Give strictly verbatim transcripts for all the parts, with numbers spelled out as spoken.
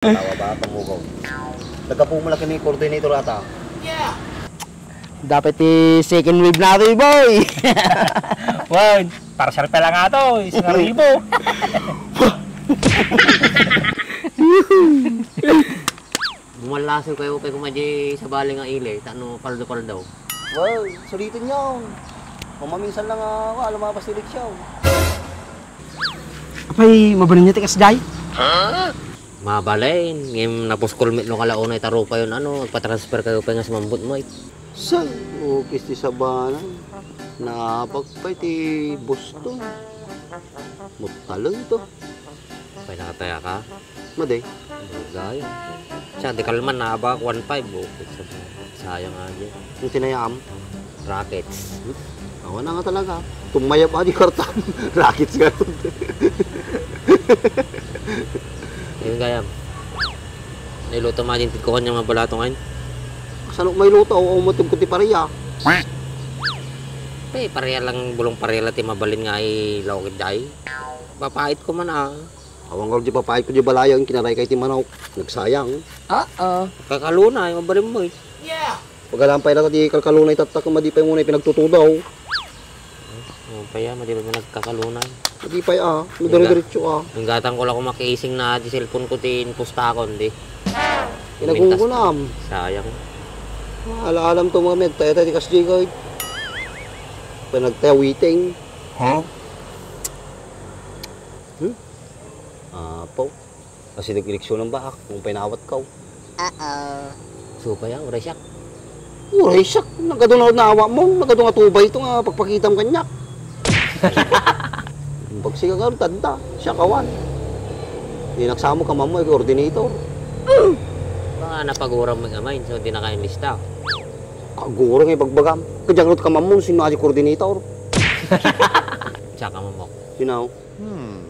Tawa ba, pamugaw. Naggapu mo lagi ni coordinator ata. Dapat ti second wave na to, boy. Wow, parsyal pa lang ato, isang ribo. Bumalasyo kayo kay kumadya sa bali nga ili, tano paldo-paldo. Wow, sulitin niyo. Mamaminsan lang, ah, wa, lumabas ti eleksyon. Apay, mabalin niya ti kasjay? Mabalin, ngem napuskol met no kalaunay ta rupayon, ano, agpatransfer kayo pa nga sumambot mo, eh. Say, ukis ti sabana. Naabag pa ti Boston. Mutalo ito. Pay nakataya ka? Madi. Gayo. Siya, di kalman, naabag, one five, oh. Sayang aja. Yung tinayam? Rockets. Awan na nga talaga. Tumayap aja karta. Rockets nga. Yun, gayam. Niluto mo din tikuhan yung mga balato ngayon. Saan may luto? O, matugkot ti pareya. Pe, pareya lang, bulong pareya lang ti mabalin nga ay laukit dahil. Papait ko man, ah. Awan nga di papait ko di balayan, kinaray kay ti manok. Nagsayang. Oo. Kakaluna, ay mabalin mo, eh. Pagalan pay na ti kalkalunay tatta, kung madi pay muna pinagtutudaw. Ano pa yan? Madi pa nagkakalunay. Madi pay, ah. Madire-diretso, ah. Ang gatang ko lang kung makiising na di cellphone ko, tin pustakon, di. Pinagunggunam. Sayang. Ala-alam to mga med, tayo-tayo di kasdi ko, eh. Panagtawiting. Ha? Hmm? Apaw. Kasi nag-eleksyon ng baak, kung painawat ka. Oo. Supaya, uray siak. Uray siak, nagkaduna na awa mo, nagkaduna tubay ito nga pagpakitam kanyak. Pagsiga ka, tanda, siya kawan. Di nagsamo ka, mamo, coordinator. Baka napaguram mo nga main, so di na kayo lista. Kagura nga ibagbagam. Kadyang ka, mamo, sino aja coordinator? Tsaka, mamo. Sino? Hmm.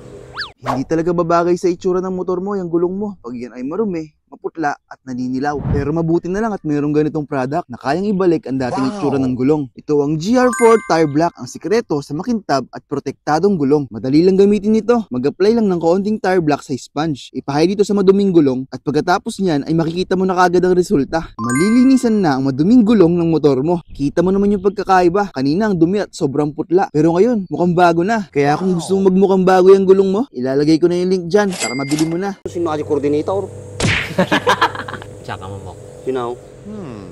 Hindi talaga babagay sa itsura ng motor mo yung gulong mo pag yan ay marumi, maputla, at naninilaw. Pero mabuti na lang at mayroong ganitong product na kayang ibalik ang dating itsura ng gulong. Ito ang G R four Tire Black, ang sikreto sa makintab at protektadong gulong. Madali lang gamitin ito. Mag-apply lang ng kaunting tire black sa sponge. Ipahay dito sa maduming gulong at pagkatapos niyan ay makikita mo na kagad ang resulta. Malilinisan na ang maduming gulong ng motor mo. Kita mo naman yung pagkakaiba. Kanina ang dumi at sobrang putla. Pero ngayon, mukhang bago na. Kaya kung gusto mong magmukhang bago yung gulong mo, ilalagay ko na yung link dyan para mabili mo na. Sino aja coordinator? Tsaka, mamo. Sino? Hmm.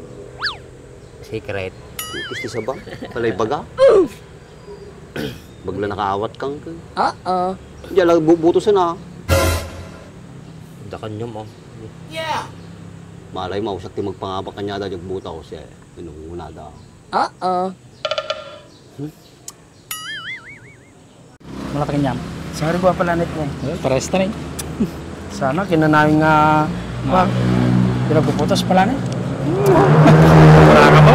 Secret. Kisti sa ba? Palay baga? Bagla nakaawat kang ka. Oo. Diyan lang bubutusan, ah. Dakan niya, mo. Malay mo, usak ti magpangabak kanya da, diag butaw siya. Inungunada. Oo. Wala ka kanyam. Sorry ko pala net mo. Eh, pares ta na eh. Sana kinanayon nga, ah, pinagpuputas pala net. Wala ka ba?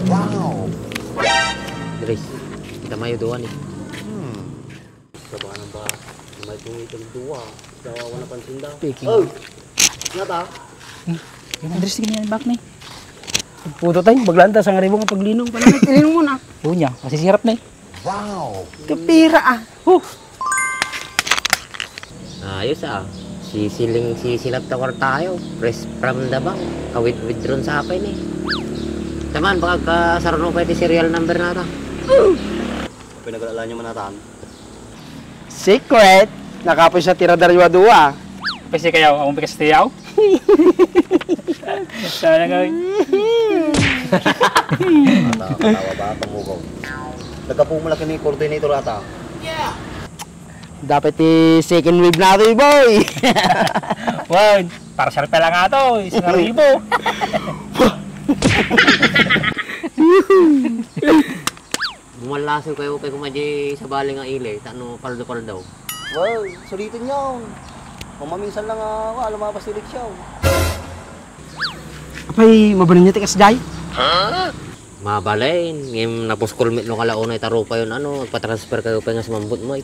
Wow! Dres, kita mayo duwa ni. Hmm. Sabangan ba? May tungit ang duwa. Sa wala pansin daw. Speaking. Oh! Nata? Hmm. Yung Andres, sige niya, back na eh. Puto tayo, baglanta sa ngaribong paglinong pala. Linong muna. Unya, masisirap na eh. Wow! Kapira ah. Huh! Ayos ah. Sisiling sisilap ta kwartayo. Fresh from the bank. Kawit withdrawn sa apay ni. Taman, baka kasarno pa iti serial number nata. Pinagalalaan niyo manatan. Secret! Nakapoy sa tira daryo a dua. Pwes kayaw, ang pikas tiyaw? Sayang, oy. Mata, matawa ba? Pamugaw. Nagkapu mo laki ni coordinator ata. Dapat ti second wave na to, eh, boy. Wow, parsyal pa lang ato, isang ribo. Bumalasyo kayo kay kumadya sabali nga ili, tano paldo-paldo. Wow, sulitin niyo. Mamaminsan lang, ah, wa, lumabas ti eleksyon. Apay, mabalin niya ti kasjay? Mabalin, ngem napuskol met no kalaunay ta rupayon, ano, agpa-transfer kayo pa nga sumambot mo, eh.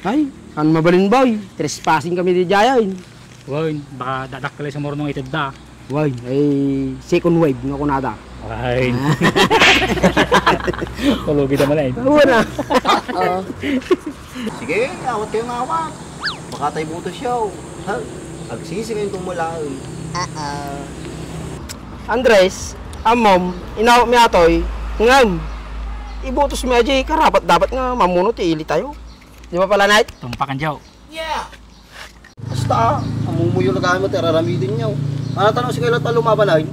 Ay, kan mabalin, boy. Trespassing kami di jayan. Wen, baka dadak kalay sa mornong itedda. Wen, ay second wave nga kunada. Ay. Ah. Tulugi naman eh. Wala. Oo. Sige, awat kayo nga awat. Makatay butos yaw. Ha? Agsisi ngayon itong malaen. Andres, ammom, inawat mi atoy, ngem, ibutos mi a di karapat-dapat nga mamuno ti ili tayo. Di ba pala, Night? Tumpakan, Joe. Basta, ah, amumuyo na tayo mo, tiraramidin niyo. Ano tanong si Kailat pa lumaban ay?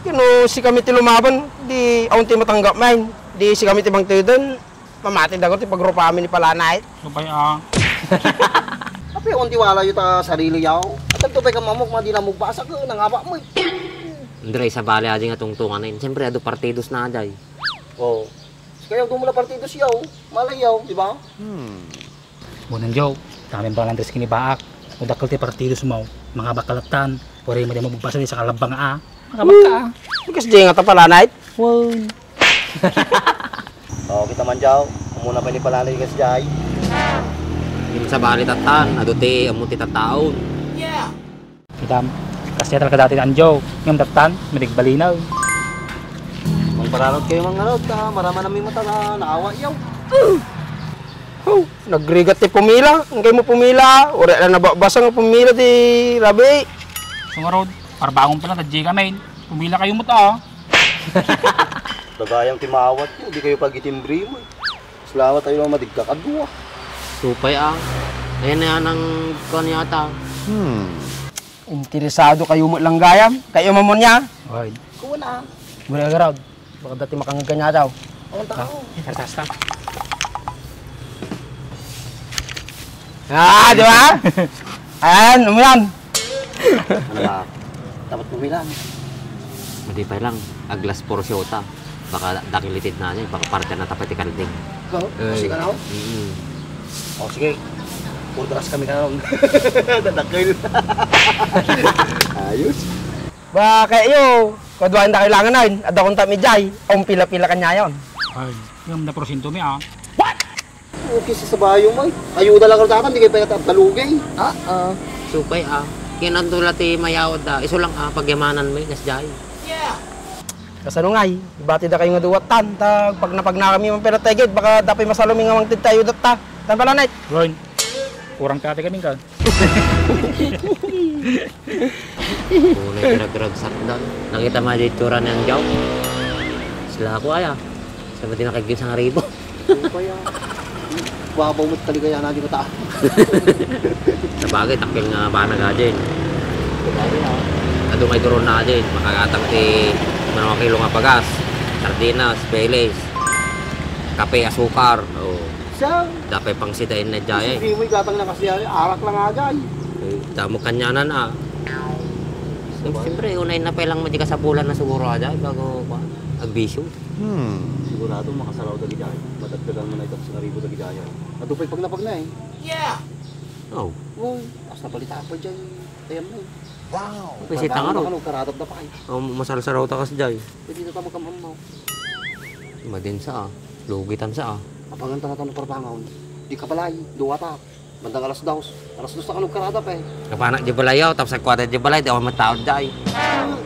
Kano si kami ti lumaban, di awan ti matanggap man. Di si kami ti bangteden, mamati dago ti pagrupami ni Palanay. Supay, ah. Apay, awan ti wala yu ta sarili yaw. At agto pay ka mamok, madi na mubasa ka, nangaba mo eh. Andre, sabali adi nga tungtungan na yun. Siyempre, adu partidos na aday. Oo. Kaya dumula partidos yaw, malay yaw, di ba? Bunan Joe, tamin pala Andres kinibaak. Udakkel ti partidos mo, mga bakalatan, pwede mo di mo magbasa di sa kalabang a. Makabaka a. Bikas di nga ta pala, Night? Wow. Oo, kita man, Joe. Umuna pa ni pala na ikas, Jai. Yung sabali tatan, adu ti, amu ti tataon. Itam, kasdiay talaga dati ni Anjo, ngem dattan, madigbalinaw. Mangpararot kayo, mangarot, ah, marama na may mata na naawa yaw. Oh, nagrigat ti pumila. Ang kayo mo pumila, uri na nababasa nga pumila ti rabi. Sungarod, parbangon pala, tadji ka, men. Pumila kayo mo to, ah. Dagayang ti maawat yo, di kayo pag-itimbre mo. Salamat tayo lang madigka kadua. Supay, ah. Ayan na yan ang kuwan yata. Hmm. Interesado kayo met lang gayam? Kayo mamon niya? Oy. Kuwan, ah. Muna nga raw. Baka dati makangag ka niya daw. Ang tao. Basta, basta. Ah, di ba? Ayan, ano mo yan? Ano ba? Dapat pumilan. Madi pa lang. Aglas por siyota. Baka dakilitid na niya. Baka parte na tapat ti kalding. Ikaw? Eh, kasi ka na ako? Mm. O, sige. Puro taras kami ka na. Dadakil. Ayos. Ba, kaya iyo, kaduan da kailangan na yun. Adda kong tami jay. Ang pila-pila kanya yon. Ay, yung na porsyento mi, ah. Okay, sa sabayo mo, eh. Ayuda lang karo tatan, di kayo pala talugi. Ah, ah. Supay, ah. Kinantula ti mayawad, ah. Iso lang, ah, pagyamanan mo, eh, nas jay. Kasano ngay? Ibati da kayo nga duwat tan. Ta, pag napag na kami man pera teged, baka dapay masalumi nga mangted tayo datta. Tan pala, Night? Ron, kurang pati kami ka. Unay ti ragragsak da. Nakita mo di itsura ni Anjaw? Sila ako, ay, ah. Sa mati nakagin sa ngaribo. Supay, ah. Babaw mo't kaligayahan na di mata. Sabagay, takil nga banag adin. Adu nga idurun na adin. Makagatang ti mano nga kilo nga pagas. Sardinas, peles, kape, asukar. Oh. Siya. Dapay pang sidain na jay. Hindi mo igatang na kasi yan. Arak lang agay. Eh, damo kanyanan, ah. Siyempre, unay na pa lang mo di kasapulan na siguro, ah, jay, bago, kuwan, agbisyo. Hmm. Sigurado makasaraw dagiti ay. Madagdagan mo na ito sa karibo dagiti ay. Adu pay pagnapag na eh. Yeah! Oh. Uy, as nabalita pa dyan. Ayan mo. Wow! Pwede si Tangaro. Ano, karatap na pa kayo. Oh, masarsaraw ta kas jay. Pwede na tamo kamamaw. Madin sa, ah. Lugitan sa, ah. Apangan ta na tamo parbangon. Di ka balay, duwa ta. Bandang alas dos. Alas dos na kano karada pa eh. Kapanak di balay yaw, tapos agkuada di balay, di ako mataod di ay.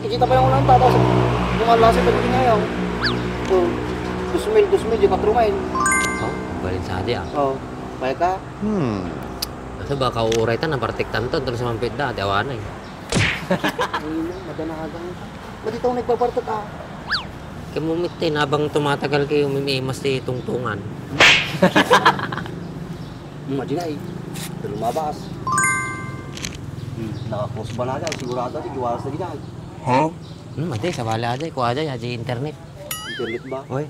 Ikita pa yung ulan ta, tapos yung alas ito, pwede nga yaw. So, dos mil, dos mil, di patro mil. Oh, balin sa di ah. Oh, pwede ka? Hmm. Asa ba kauuray ta, napartik tanto, terus mampit da, di awan eh. Ayun, madanagan. Ba't ito nagbabartot ah? Kaya mo mitin, habang tumatagal kayo, mimimas ti tungtungan. Madinay. Lumabas. Hmm, nakaklose ba na dyan? Sigurado, di giwaras na dyan. Huh? Hmm, mati, sabali aja, kuha aja, aja internet. Internet ba? Oy.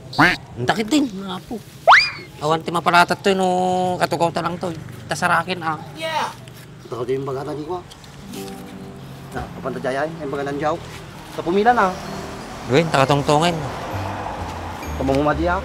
Ang takit din, mga apo. Awan ti mapalatat to, no, katukaw ta lang to. Tasarakin, ah. Yeah! Ito ko din yung bagata, di ko. Na, kapanta jayay, yung baga nandiyaw. Sa pumila na. Gawin, takatungtungin. Pamamumadi, ah.